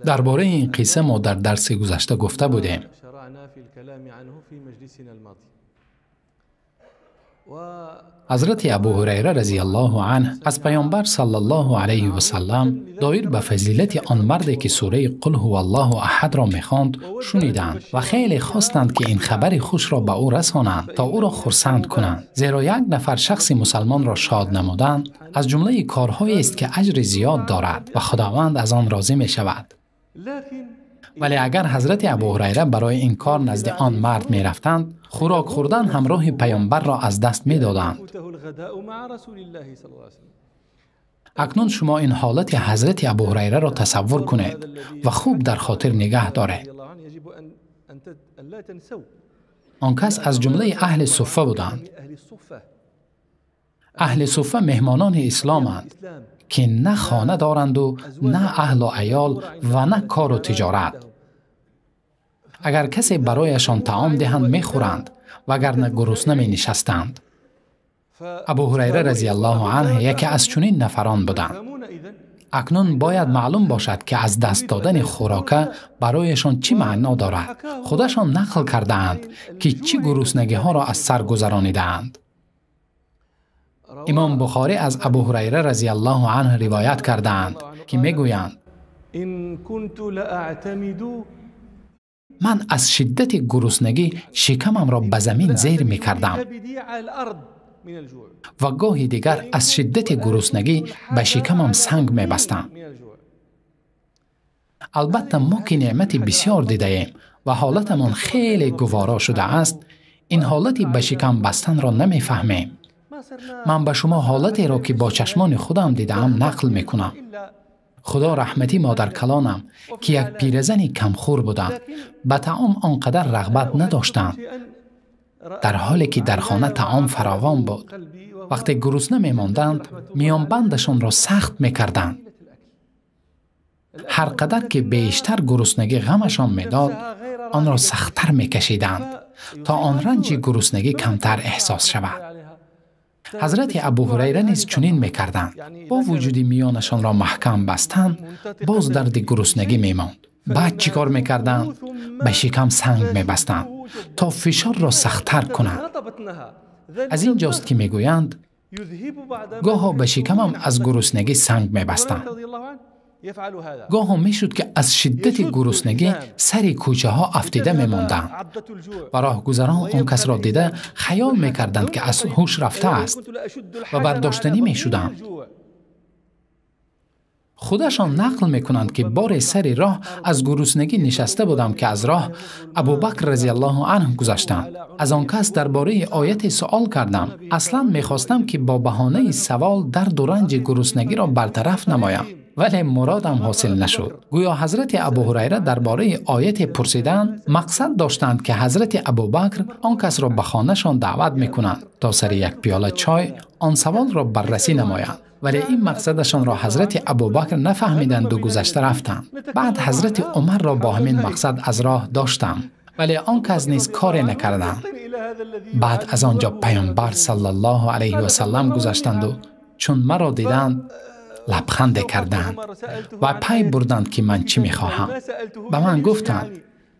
Дар бораи ин қисса мо дар дарси гузашта гуфта будем. Ҳазрати Абу Ҳурайра разияллоҳу анҳ аз Паёмбар саллаллоҳу алайҳи васаллам доир ба фазилати он марде ки сураи Қул ҳуваллоҳу аҳадро мехонд шуниданд ва хеле хостанд, ки ин хабари хушро ба ӯ расонанд, то ӯро хурсанд кунанд. Зеро як нафар шахси мусалмонро шод намудан аз ҷумлаи корҳоест, ки аҷри зиёд дорад ва Худованд аз он розӣ мешавад. Вале агар ҳазрати Абу Ҳурайра барои ин кор назди он мард мерафтанд, хӯрок хӯрдан ҳамроҳи паёмбарро аз даст медоданд. Акнун шумо ин ҳолати ҳазрати Абу Ҳурайраро тасаввур кунед ва хуб дар хотир нигаҳ доред. Он кас аз ҷумлаи аҳли Суффа буданд. Аҳли Суффа меҳмонони исломанд, ки на хона доранду на аҳлу аёл ва на кору тиҷорат. Агар касе барояшон таом диҳанд, мехӯранд, вагарна гурусна менишастанд. Абу Ҳурайра разияллоҳу анҳ яке аз чунин нафарон буданд. Акнун бояд маълум бошад, ки аз даст додани хӯрока барояшон чӣ маъно дорад. Худашон нақл кардаанд, ки чӣ гуруснагиҳоро аз сар гузаронидаанд. Имом Бухорӣ аз Абу Ҳурайра разияллоҳу анҳ ривоят кардаанд, ки мегӯянд: ман аз шиддати гуруснагӣ шикамамро ба замин зер мекардам ва гоҳи дигар аз шиддати гуруснагӣ ба шикамам санг мебастам. Албатта, мо ки неъмати бисёр дидаем ва ҳолатамон хеле гуворо шудааст, ин ҳолати ба шикам бастанро намефаҳмем. Ман ба шумо ҳолатеро, ки бо чашмони худам дидаам, нақл мекунам. Худо раҳматӣ модаркалонам, ки як пиразани камхӯр буданд, ба таом он қадар рағбат надоштанд, дар ҳоле ки дар хона таом фаровон буд. Вақте гурусна мемонданд, миёнбандашонро сахт мекарданд. Ҳар қадар ки бештар гуруснагӣ ғамашон медод, онро сахттар мекашиданд, то он ранҷи гуруснагӣ камтар эҳсос шавад. Ҳазрати Абу Ҳурайра низ чунин мекарданд. Бо вуҷуди миёнашонро маҳкам бастан, боз дарди гуруснагӣ мемонд. Баъд чӣ кор мекарданд? Ба шикам санг мебастанд, то фишорро сахттар кунанд. Аз ин ҷост, ки мегӯянд, гоҳо ба шикамам аз гуруснагӣ санг мебастам. Гоҳо мешуд, ки аз шиддати гуруснагӣ сари кӯчаҳо афтида мемонданд ва роҳгузарон он касро дида хаёл мекарданд, ки аз ҳуш рафтааст ва бардоштанӣ мешуданд. Худашон нақл мекунанд, ки боре сари роҳ аз гуруснагӣ нишаста будам, ки аз роҳ Абубакр разияллоҳу анҳ гузаштанд. Аз он кас дар бораи ояте суол кардам. Аслан мехостам, ки бо баҳонаи савол дарду ранҷи гуруснагиро бартараф намоям, вале муродам ҳосил нашуд. Гӯё ҳазрати Абу Ҳурайра дар бораи ояте пурсиданд, мақсад доштанд, ки ҳазрати Абубакр он касро ба хонашон даъват мекунанд, то сари як пиёла чой он саволро баррасӣ намоянд. Вале ин мақсадашонро ҳазрати Абубакр нафаҳмиданду гузашта рафтанд. Баъд ҳазрати Умарро бо ҳамин мақсад аз роҳ доштам, вале он кас низ коре накарданд. Баъд аз он ҷо Паёмбар саллаллоҳу алайҳи васаллам гузаштанду чун маро диданд, лабханде карданд ва пай бурданд, ки ман чӣ мехоҳам. Ба ман гуфтанд: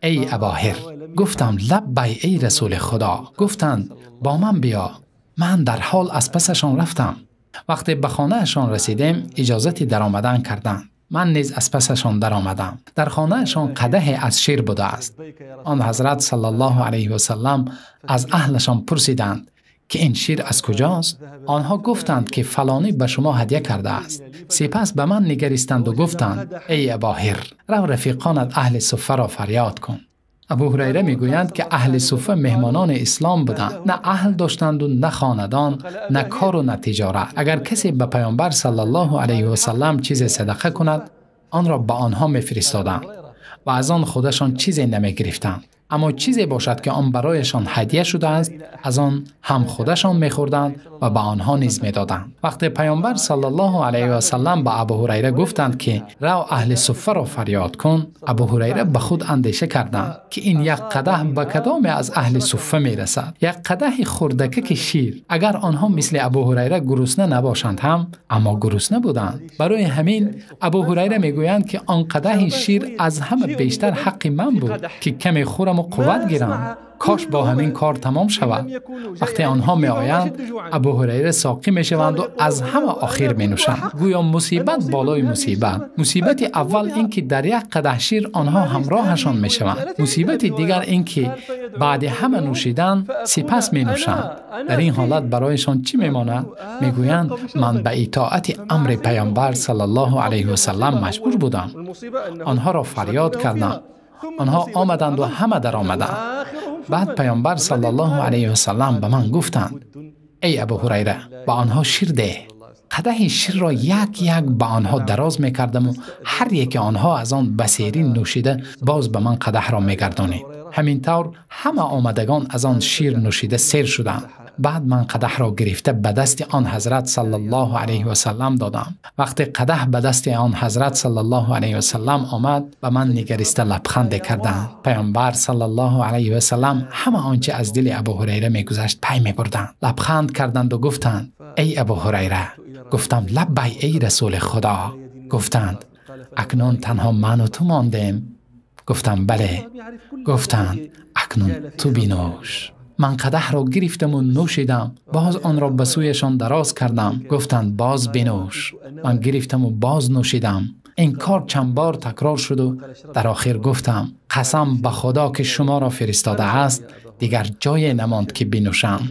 эй Абоҳир. Гуфтам: лаббай, эй Расули Худо. Гуфтанд: бо ман биё. Ман дар ҳол аз пасашон рафтам. Вақте ба хонаашон расидем, иҷозати даромадан карданд. Ман низ аз пасашон даромадам. Дар хонаашон қадаҳе аз шир будааст. Он ҳазрат саллаллоҳу алайҳи васаллам аз аҳлашон пурсиданд, ки ин шир аз куҷост? Онҳо гуфтанд, ки фалонӣ ба шумо ҳадя кардааст. Сипас ба ман нигаристанду гуфтанд: эй Абоҳир, рав рафиқонат аҳли Суффаро фарёд кун. Абу Ҳурайра мегӯянд, ки аҳли Суффа меҳмонони ислом буданд. На аҳл доштанду на хонадон, на кору на тиҷорат. Агар касе ба Паёмбар саллаллоҳу алайҳи васаллам чизе садақа кунад, онро ба онҳо мефиристоданд ва аз он худашон чизе намегирифтанд. Аммо чизе бошад, ки он барояшон ҳадя шудааст, аз он ҳам худашон мехӯрданд ва ба онҳо низ медоданд. Вақте паёмбар саллаллоҳу алайҳи васаллам ба Абу Ҳурайра гуфтанд, ки рав аҳли суффаро фарёд кун, Абу Ҳурайра ба худ андеша карданд, ки ин як қадаҳ ба кадоме аз аҳли суффа мерасад. Як қадаҳи хурдакаки шир. Агар онҳо мисли Абу Ҳурайра гурусна набошанд ҳам, аммо гурусна буданд. Барои ҳамин Абу Ҳурайра мегӯянд, ки он қадаҳи шир аз ҳама бештар ҳаққи ман буд, ки каме хӯраму қувват гирам. Кош бо ҳамин кор тамом шавад. Вақте онҳо меоянд, Абу Ҳурайра соқӣ мешаванду аз ҳама охир менӯшанд. Гӯё мусибат болои мусибат. Мусибати аввал ин ки дар як қадаҳ шир онҳо ҳамроҳашон мешаванд. Мусибати дигар ин ки баъди ҳама нӯшидан сипас менӯшанд. Дар ин ҳолат барояшон чӣ мемонад? Мегӯянд, ман ба итоати амри паёмбар саллаллоҳу алайҳи васаллам маҷбур будам. Онҳоро фарёд кардам. Онҳо омаданду ҳама даромаданд. Баъд паёмбар саллаллоҳу алайҳи васаллам ба ман гуфтанд: эй Абу Ҳурайра, ба онҳо шир деҳ. Қадаҳи ширро як як ба онҳо дароз мекардаму ҳар яке онҳо аз он ба серӣ нӯшида боз ба ман қадаҳро мегардонид. Ҳамин тавр ҳама омадагон аз он шир нӯшида сер шуданд. Баъд ман қадаҳро гирифта ба дасти он ҳазрат саллаллоҳу алайҳи васаллам додам. Вақте қадаҳ ба дасти он ҳазрат саллаллоҳу алайҳи васаллам омад, ба ман нигариста лабханде карданд. Паёмбар саллаллоҳу алайҳи васаллам ҳама он чи аз дили Абу Ҳурайра мегузашт пай мебурданд. Лабханд карданду гуфтанд: эй Абу Ҳурайра. Гуфтам: лаббай, эй расули худо. Гуфтанд: акнун танҳо ману ту мондем. Гуфтам: бале. Гуфтанд: акнун ту бинӯш. Ман қадаҳро гирифтаму нӯшидам. Боз онро ба сӯяшон дароз кардам. Гуфтанд: боз бинӯш. Ман гирифтаму боз нӯшидам. Ин кор чанд бор такрор шуду дар охир гуфтам: қасам ба худо, ки шуморо фиристодааст, дигар ҷое намонд, ки бинӯшам.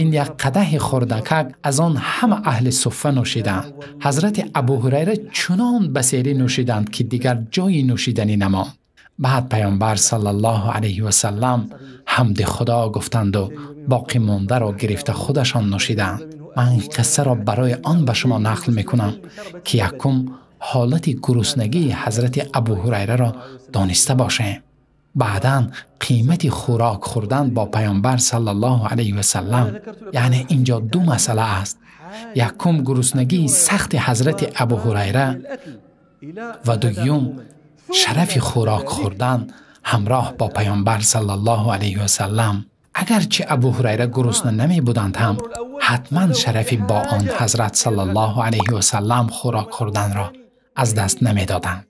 Ин як қадаҳи хурдакак аз он ҳама аҳли суффа нӯшиданд. Ҳазрати Абу Ҳурайра чунон ба серӣ нӯшиданд, ки дигар ҷои нӯшиданӣ намонд. Баъд паёмбар саллаллоҳу алайҳи васаллам ҳамди худо гуфтанду боқӣ мондаро гирифта худашон нӯшиданд. Ман ин қиссаро барои он ба шумо нақл мекунам, ки якум ҳолати гуруснагии ҳазрати Абу Ҳурайраро дониста бошем. Баъдан қимати хӯрок хӯрдан бо паёмбар саллаллоҳу алайҳи васаллам. Яъне инҷо ду масъала аст. Якум гуруснагии сахти ҳазрати Абу Ҳурайра ва дуюм шарафи хӯрок хӯрдан ҳамроҳ бо паёмбар саллаллоҳу алайҳи васаллам. Агарчи Абу Ҳурайра гурусна намебуданд ҳам, ҳатман шарафи бо он ҳазрат саллаллоҳу алайҳи васаллам хӯрок хӯрданро аз даст намедоданд.